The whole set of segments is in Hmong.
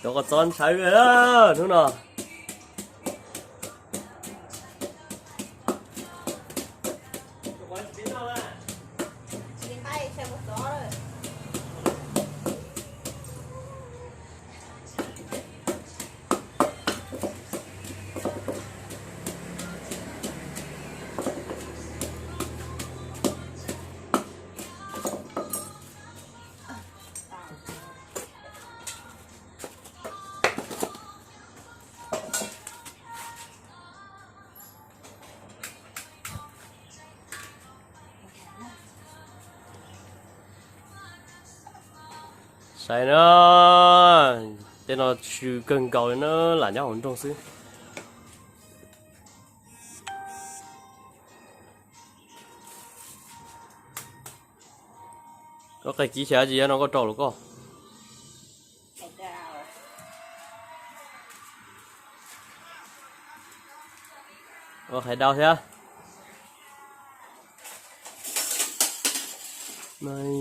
Rau koj txob ntshawv hnub no. Saib na, tej no tsw kawg nkaus li na, lam nyob hauv nroog xwb. Koj qe kiv xyav tsis yog no koj rau lawm koj. Ua qhaiv daus thiab. Mày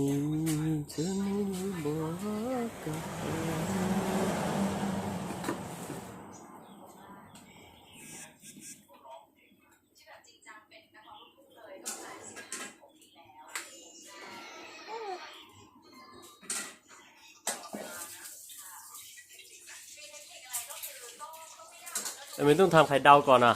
tuaj tham qhaiv daus kom na.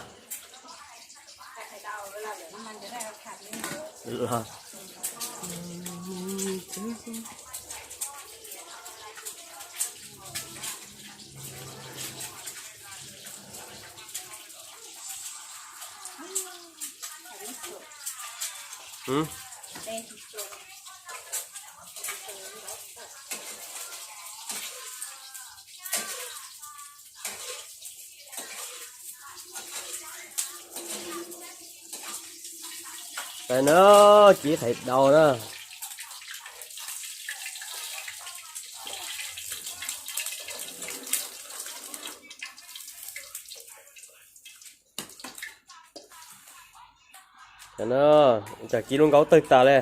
Tais na, kiv qhaiv daus na. Cas kiv lub nkaub tawg tas li.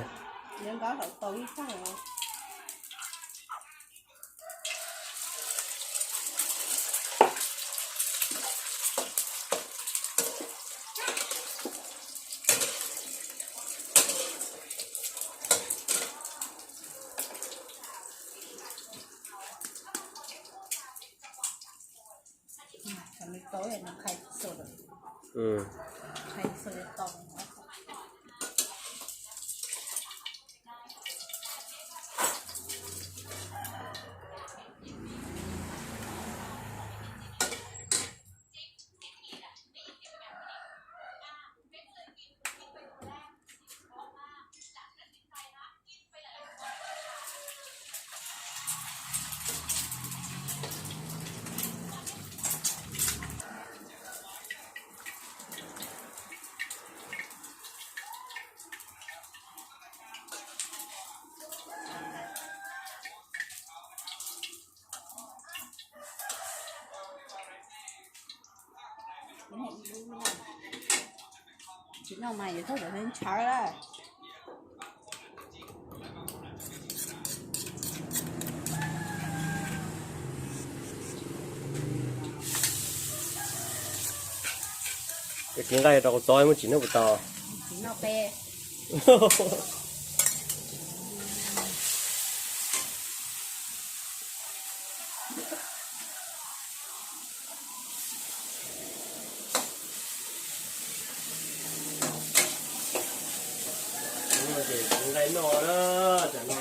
Tsis noj mas yuav txhob cov ntshaw lawm. Ces kiv nqaij rau kuv txob muab tsim noj puas tau? Ces kiv nqaij noj na, tam no,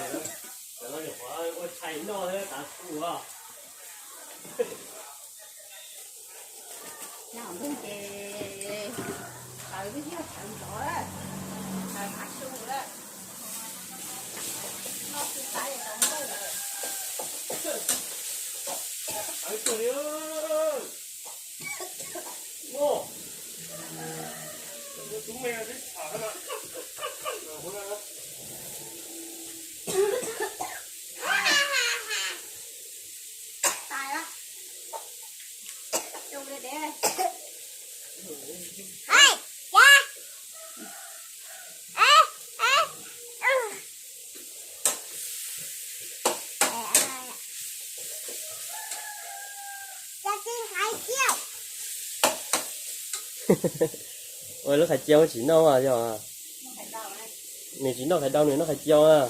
tam no nyuam qhuav ua tshais noj thiab tav su os. Nyob hauv nroog ces tawv twb yog tawv nrov lawm, tawv tav su lawm. Noj xwb tab tau ntuj lawm. Tawv kawg li. Noj, tus me teb tham na. Ua lub qhais cau tsis noj yog. Nws tsis noj qhais dau, nws noj qhais cau na.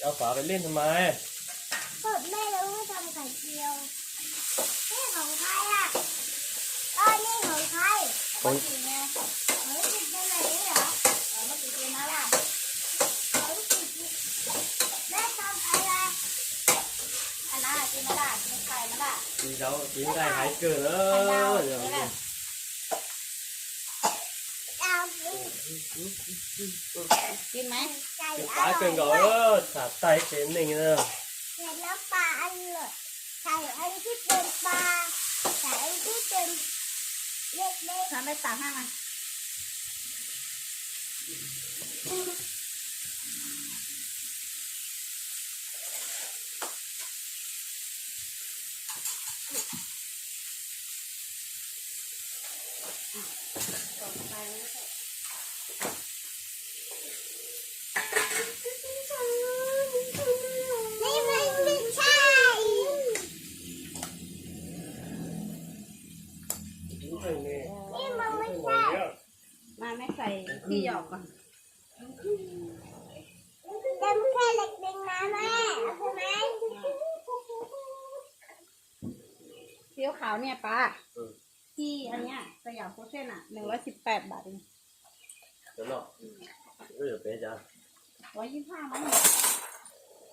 Ông Pháo phải lên thôi mà. Ôi, mẹ, nó không phải chiều. Cái hồng thái à? Ơ, cái hồng thái. Ủa? Ủa, cái này đấy hả? Ủa, cái này là. Ủa, cái này. Anh nói là chị mới là, chị Khai mới là. Chị giấu, chị Khai hái cơm đó. Khai đâu? Giờ. Đây này. Chín mấy? Chín tám cân rồi đó, xả tay cái mình nữa. Nó ba ăn rồi. Thầy ăn cái cơm ba. Thầy ăn cái cơm. Thầy mới tặng ha mà. Mà mẹ phải khi giỏ còn. Phiếu khảo nè bà. Khi anh nhá, tôi giỏ cô xem nào, một trăm mười tám bát đi. Có gì pha lắm.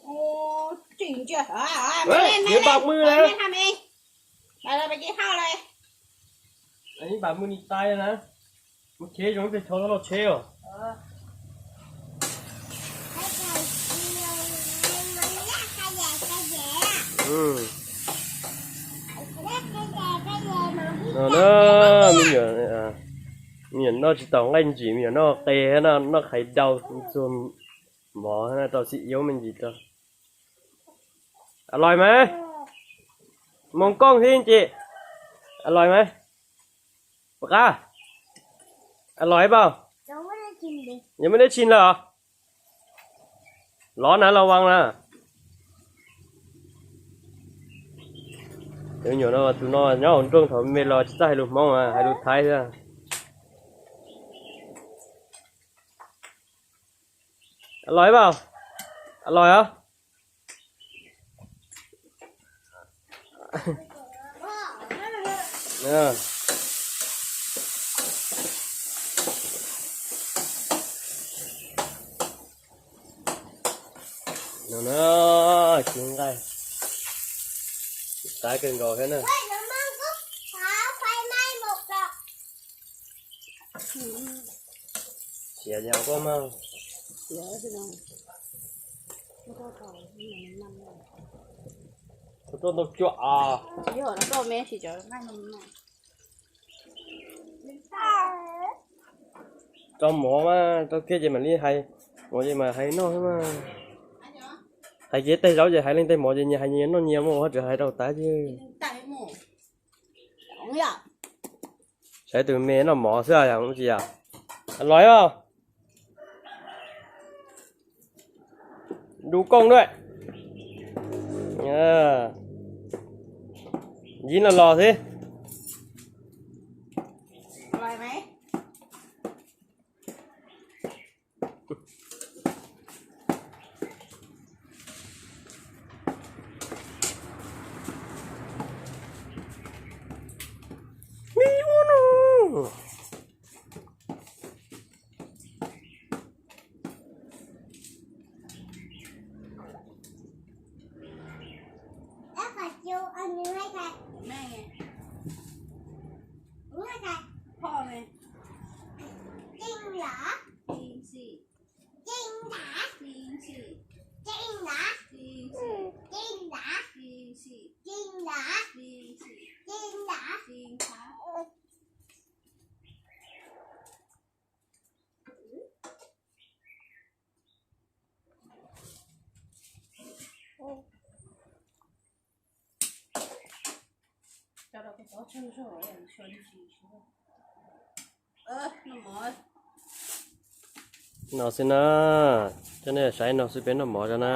Ồ, chỉnh chưa? À, à, mày lên, mày lên. Mày lên hả mày? Mày lên, mày kia thao đây. Anh bảo mua đi tay nữa. Mus tsheb zoo tej thaum los tsheb os. No na, me nyuam, me nyuam noj tsis tau nqaij ntsim, me nyuam noj qe, noj qhais dau, txuag mov rau xib yuav me ntsis rau. Alòi mas, moos kooj xwb ces alòi mas. Pom qab, alòi pab, yog muaj dab tsi lawm os. Lov na, lov vas na. Tus nyuam no, tus no nyob hauv nroog thaum me los tsis txawj hais lus Hmoob, hais lus Thaib xwb. Alòi pab, alòi os. No na, tsis nqaij, qab kawg nkaus thiab na. Siav nyom koj mas. Tau tuaj ntau cuam os. Rau mov mas rau kiag ces mam li hais, mov ces mas hais noj xwb mas. Hais kiag tej zaub ces hais leej tej mov ces nyias hais nyias noj nyias mas ua tseem hais rau tas ces. Saib tus me noj mov xwb yog tsis yog. Los os. Đu cơmด้วย. Dính los los xwb. No xwb na, coj nej saib no xwb, peb noj mov tso na.